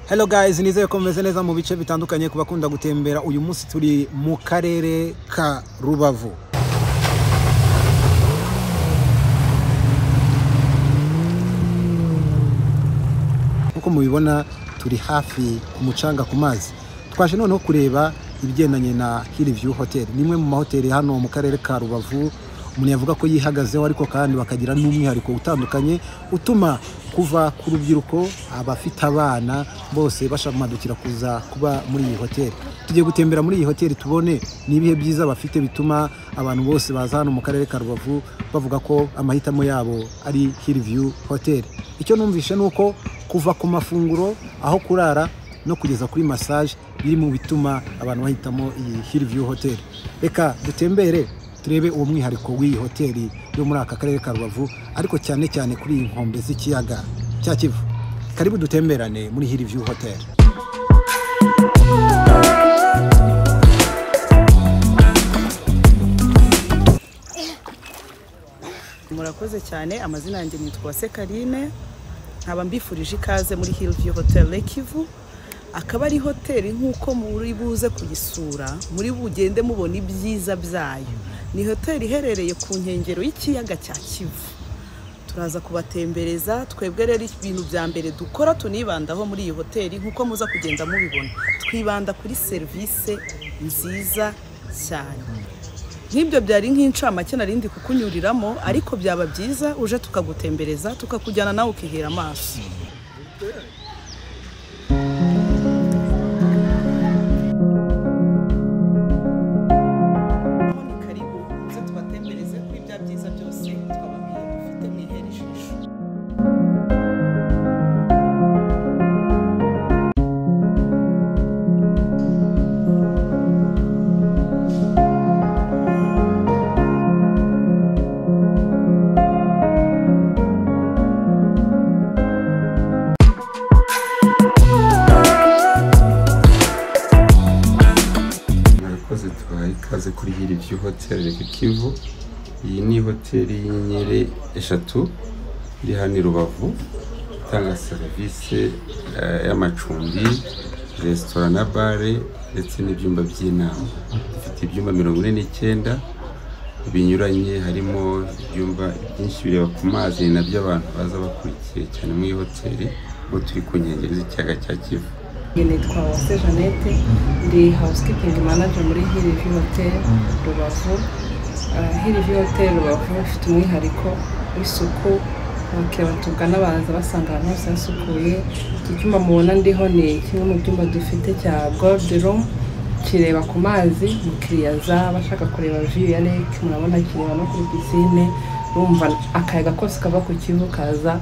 Hello guys, nizeye ko mumeze neza mu bice bitandukanye ku bakunda gutembera. Uyu munsi turi mu karere ka Rubavu. Nkuko mubibona turi hafi ku mucanga ku mazi. Twaje noneho kureba ibigendanye na Hillview Hotel. Ni imwe mu mahoteli hano mu karere ka Rubavu umuntu yavuga ko yihagazeho, ariko kandi bakagira n'umwihariko utandukanye utuma kuva ku rubyiruko, abafite abana bose bashamadukira kuza kuba muri iyi hoteli. Tugiye gutembera muri iyi hoteli tubone n'ibihe byiza bafite bituma abantu bose baza hano mu karere ka Rubavu bavuga ko amahitamo yabo ari Hillview Hotel. Icyo numvishe nuko kuva ku mafunguro, aho kurara no kugeza kuri massage biri mu bituma abantu bahitamo iyi Hillview Hotel. Reka dutembere turebe uwo mwihariko w'iyi hoteli yo muri aka karere ka Rubavu, ariko cyane cyane kuri iyi nkombe z'ikiyaga cya Kivu. Karibu dutemberane muri Hillview Hotel. Murakoze cyane, amazina yanjye nitwa Sekarine, nkaba mbifurije ikaze muri Hillview Hotel Lake Kivu. Akaba ari hoteli nk'uko muri buze kuyisura, muri bugende mubona ibyiza byayo. Ni hoteli iherereye ku nkengero y'ikiyaga cya Kivu. Turaza kubatembereza. Twebwe rero ibintu bya mbere dukora tunibandaho muri iyi hoteli nk'uko muza kugenda mubibona, twibanda kuri serivisi nziza cyane. Nk'ibyo byari nk'incamake narindi kukunyuriramo, ariko byaba byiza uje tukagutembereza tukakujyana nawe ukihera amaso. Karibu muze tubatembereze kuri bya byiza byose twababwiye dufite mwihera ijisho. Murakoze, tubahaye ikaze kuri Hillview Hotel Lake Kivu. Iyi ni hoteli y'inyenyeri 3 iri hano i Rubavu, itanga serivisi y'amacumbi, resitora na bare ndetse n'ibyumba by'inama. Dufite ibyumba 49 binyuranye, harimo ibyumba byinshi bireba ku mazi, ni nabyo abantu baza bakurikiye cyane muri iyi hoteli, ubwo turi ku nkengero z'ikiyaga cya Kivu. Nitwa Uwase Jeannette, ndi housekeeping manager muri Hillview Hotel Rubavu. Hillview Hotel Rubavu ifite umwihariko w'isuku. Abakiriya batugana baza basanga ahantu hose hasukuye. Iki cyumba mubona ndiho ni kimwe mu byumba dufite cya gold room, kireba ku mazi. Umukiriya aza bashaka kureba view ya lake, murabona kireba no kuri piscine, urumva akayaga kose kava ku Kivu kaza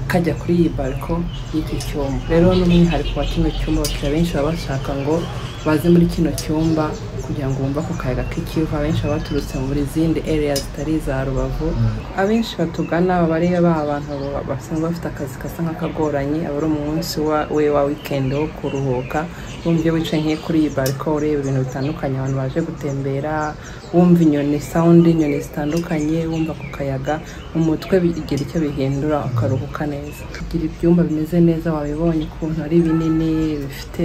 kajya kuri iyi balko y'iki cyumba. Rero n'umwihariko wa kino cyumba, abakiriya benshi baba bashaka ngo baze muri kino cyumba kugira ngo bumve ako kayaga k'ikivu. Abenshi baba baturutse muri zindi area zitari iza Rubavu. Abenshi batugana baba ari ba bantu basanzwe bafite akazi gasa nk'akagoranye, aba ari umunsi we wa weekend wo kuruhuka. Bumva iyo wicaye nk'iyo kuri iyi balko ureba ibintu bitandukanye, abantu baje gutembera, wumva inyoni, sound inyoni zitandukanye, wumva ako kayaga mu mutwe, bigira icyo bihindura ukaruhuka neza. Tugira ibyumba bimeze neza, wabibonye ukuntu ari binini, bifite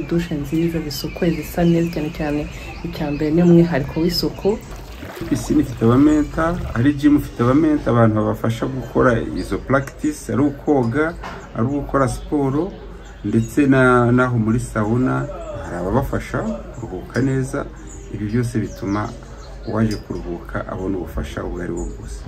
dushe nziza, zisukuye, zisa neza. Cyane cyane icya mbere ni umwihariko w'isuku. Pisine ifite abamenta, ari gym ifite abamenta, abantu babafasha gukora izo practice, ari ukoga, ari ugukora siporo, ndetse naho muri sauna hari ababafasha kuruhuka neza. Ibi byose bituma uwaje kuruhuka abona ubufasha ubwo ari bwo bwose.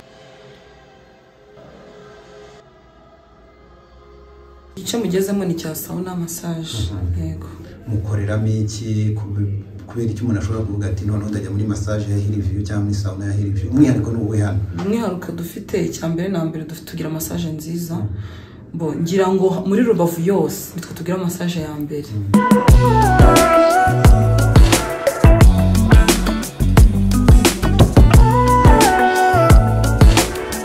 Igice mugezemo ni cya sauna massage. Yego. Mukoreramo iki? Kubera icyo umuntu ashobora kuvuga ati noneho ndajya muri massage ya Hillview cyangwa muri sauna ya Hillview, umwihariko ni uwuhe hano? Umwihariko dufite, icya mbere na mbere dufite tugira massage nziza. Bo ngira ngo muri Rubavu yose nitwe tugira massage ya mbere.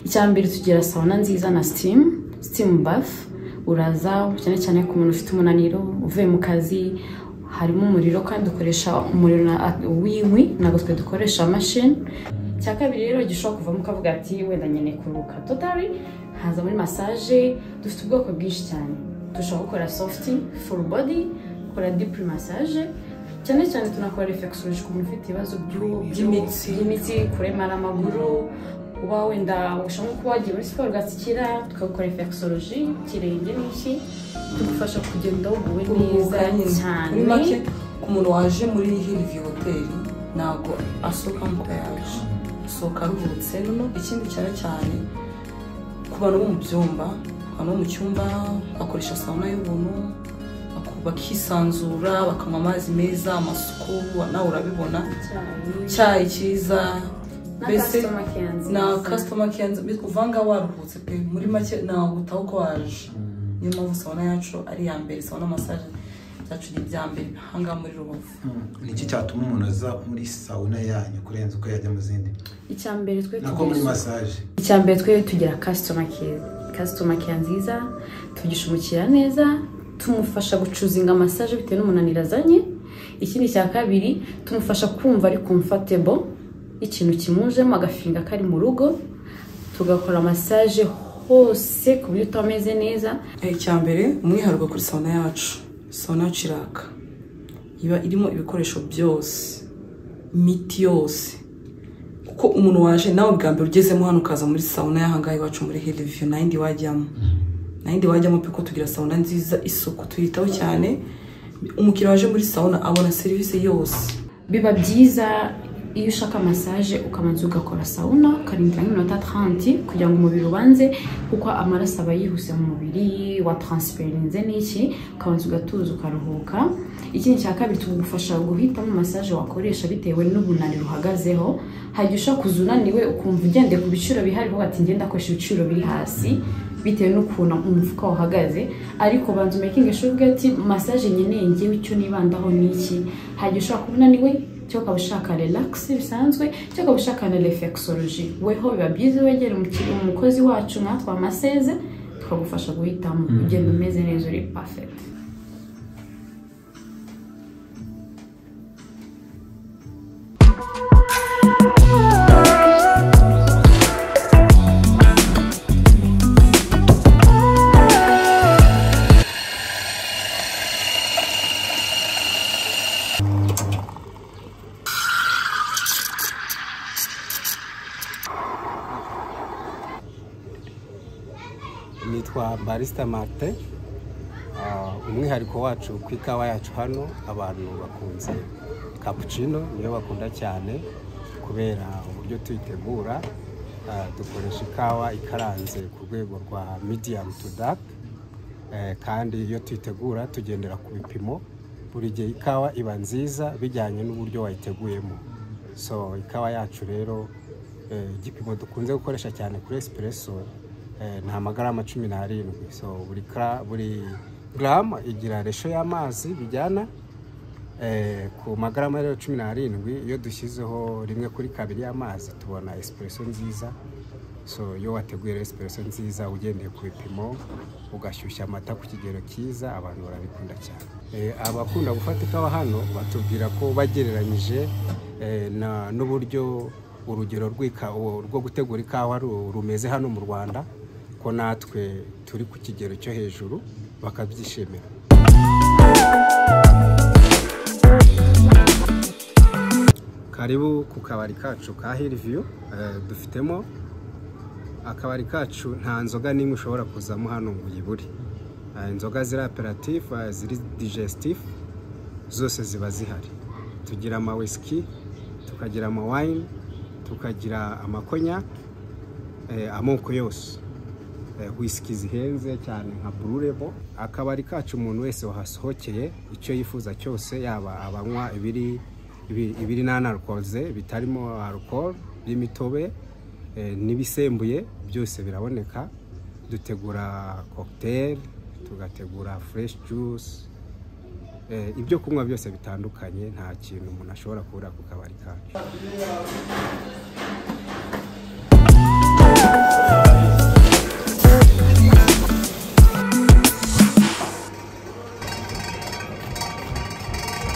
Icya mbere tugira sauna nziza na steam bath. Uraza cyane cyane ku muntu ufite umunaniro uvuye mu kazi, harimo umuriro kandi dukoresha umuriro w'inkwi, ntabwo twe dukoresha machine. Icya kabiri rero gishobora kuvamo ukavuga ati wenda nkeneye kuruhuka totally, haza muri massage. Dufite ubwoko bwinshi cyane. Dushobora gukora soft full body, gukora deep massage, cyane cyane tunakora reflexology ku muntu ufite ibibazo by'imitsi, kuremara amaguru, uba wenda ushobora kuba wagiye muri siporo ugatsikira, tukagukora reflexology ikirenge n'iki, tugufasha kugenda wuguwe neza cyane. Muri make ku muntu waje muri Hillview Hotel ntabwo asohoka nk'uko yaje, asohoka aruhutse. Noneho ikindi cyane cyane ku bantu bo mu byumba, abantu bo mu cyumba bakoresha sauna y'ubuntu, bakisanzura, bakanywa amazi meza, amasuku, nawe urabibona, icyayi cyiza, mbese na customer care, uvanga waruhutse pe. Muri make ntabwo utaha uko waje. Niyo mpamvu sauna yacu ari iya mbere, sauna massage zacu ni ibya mbere ahangaha muri Rubavu. Ni iki cyatuma umuntu aza muri sauna yanyu kurenza uko yajya mu zindi? Icya mbere twe nako muri massage, icya mbere twe tugira customer care nziza, tugisha umukiriya neza, tumufasha guchoosinga massage bitewe n'umunaniro azanye. Ikindi cya kabiri, tumufasha kumva ari comfortable, ikintu kimujemo agafinga kari mu rugo, tugakora massage hose ku buryo utameze neza. Icya mbere umwihariko kuri sauna yacu, sauna yacu iraka, iba irimo ibikoresho byose, imiti yose, kuko umuntu waje nawe bwa mbere ugezemo hano ukaza muri sauna y'ahangaha iwacu muri Hillview, nta yindi wajyamo, nta yindi wajyamo pe, ko tugira sauna nziza, isuku tuyitaho cyane. Umukiriya waje muri sauna abona serivisi yose. Biba byiza iyo ushaka massage ukabanza ugakora sauna, ukarindira nk'iminota 30 kugira ngo umubiri ubanze, kuko amaraso aba yihuse mu mubiri wa transpirinze n'iki, ukabanza ugatuza ukaruhuka. Ikindi cya kabiri, tugufasha guhitamo massage wakoresha bitewe n'ubunaniro uhagazeho. Hari igihe ushobora kuza unaniwe ukumva ugendeye ku biciro bihari, uvuga ati ngenda akoresha ibiciro biri hasi bitewe n'ukuntu umufuka uhagaze, ariko banza umakinge sure uvuge ati massage nkeneye ngewe icyo nibandaho ni iki. Hari igihe ushobora kuba unaniwe, cyangwa ukaba ushaka relax bisanzwe, cyangwa ukaba ushaka na reflexology. Weho biba byiza wegera umukozi wacu nkatwe amaseze, tukagufasha guhitamo ugenda umeze neza uri perfect. Nitwa Barista Martin. Umwihariko wacu ku ikawa yacu hano, abantu bakunze cappuccino, niyo bakunda cyane kubera uburyo tuyitegura. Dukoresha ikawa ikaranze ku rwego rwa medium to dark, kandi iyo tuyitegura tugendera ku bipimo. Buri gihe ikawa iba nziza bijyanye n'uburyo wayiteguyemo. So ikawa yacu rero, igipimo dukunze gukoresha cyane kuri espresso ni amagarama 17. So buri garama igira ratio y'amazi bijyana ku magarama rero 17. Iyo dushyizeho 1/2 y'amazi tubona espresso nziza. So iyo wateguye espresso nziza ugendeye ku bipimo, ugashyushya amata ku kigero cyiza, abantu barabikunda cyane. Abakunda gufata ikawa hano batubwira ko bagereranyije n'uburyo urugero rwo gutegura ikawa rumeze hano mu Rwanda, ko natwe turi ku kigero cyo hejuru, bakabyishimira. Karibu ku kabari kacu ka Hillview. Dufitemo akabari kacu, nta nzoga n'imwe ushobora kuzamo hano ngo uyibure. Inzoga ziri aperitif, ziri digestif, zose ziba zihari. Tugira ama whisky, tukagira ama wine, tukagira amakonya, amoko yose, whisky zihenze cyane nka Blue Label. Akabari kacu umuntu wese wahasohokeye icyo yifuza cyose, yaba abanywa ibiri non-alcoolize, bitarimo alcohol, by'imitobe n'ibisembuye, byose biraboneka. Dutegura cocktail, tugategura fresh juice, ibyo kunywa byose bitandukanye, nta kintu umuntu ashobora kubura ku kabari kacu.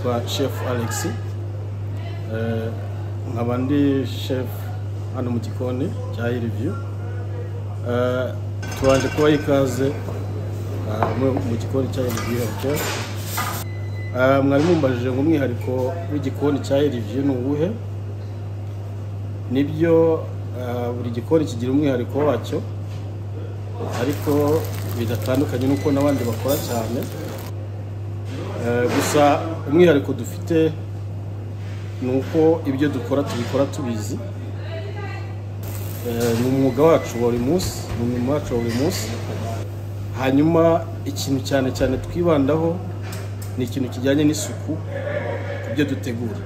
Kwa Chef Alex, nkaba ndi chef hano mu gikoni cya Hillview. Tubanje kubaha ikaze Mu gikoni cya Hillview Hotel, mwari mumbajije ngo umwihariko w'igikoni cya Hillview ni uwuhe? Nibyo, buri gikoni kigira umwihariko wacyo, ariko bidatandukanye n'uko n'abandi bakora cyane. Gusa umwihariko dufite ni uko ibyo dukora tubikora tubizi. Ni umwuga wacu wa buri munsi, ni umurimo wacu wa buri munsi. Hanyuma ikintu cyane cyane twibandaho ni ikintu kijyanye n'isuku ku byo dutegura.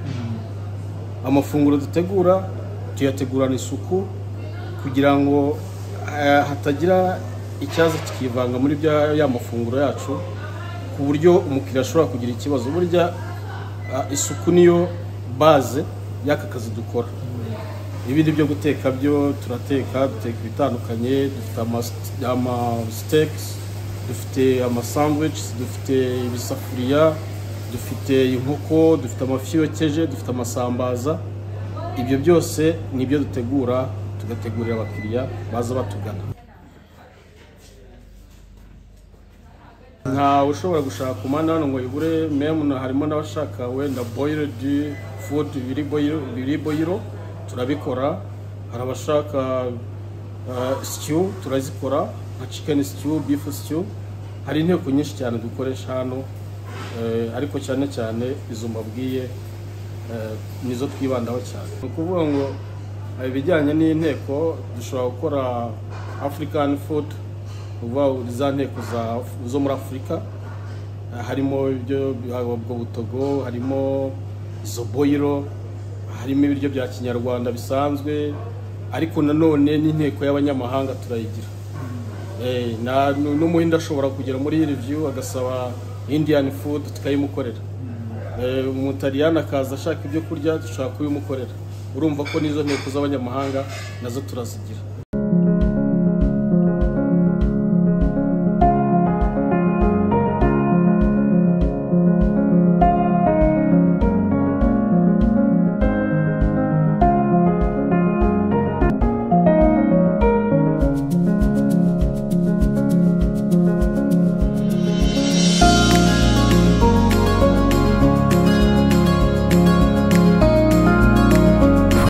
Amafunguro dutegura tuyategurana isuku kugira ngo hatagira icyaza kikivanga muri ya mafunguro yacu, ku buryo umukiriya ashobora kugira ikibazo. Burya isuku niyo base y'aka kazi dukora. Ibindi byo guteka byo turateka, duteka ibitandukanye, dufite ama steaks, dufite ama sandwiches, dufite ibisafuriya, dufite inkoko, dufite amafi yokeje, dufite amasambaza. Ibyo byose ni ibyo dutegura, tugategurira abakiriya baza batugana. Ntawe ushobora gushaka kumana hano ngo yibure memu, harimo n'abashaka wenda boiled food, biri boilo turabikora. Hari abashaka stew turazikora, nka chicken stew, beef stew. Hari inteko nyinshi cyane dukoresha hano, ariko cyane cyane izo mbabwiye nizo twibandaho cyane. Ni ukuvuga ngo ibijyanye n'inteko dushobora gukora African food, uvuga za nteko zo muri Afurika, harimo ibyo ubwo butogo, harimo izo boilo, harimo ibiryo bya kinyarwanda bisanzwe, ariko nanone n'inteko y'abanyamahanga turayigira. N'umuhinde ashobora kugera muri Hillview agasaba Indian food tukayimukorera. Umutaliyani akaza ashaka ibyo kurya dushobora kubimukorera. Urumva ko n'izo nteko z'abanyamahanga nazo turazigira.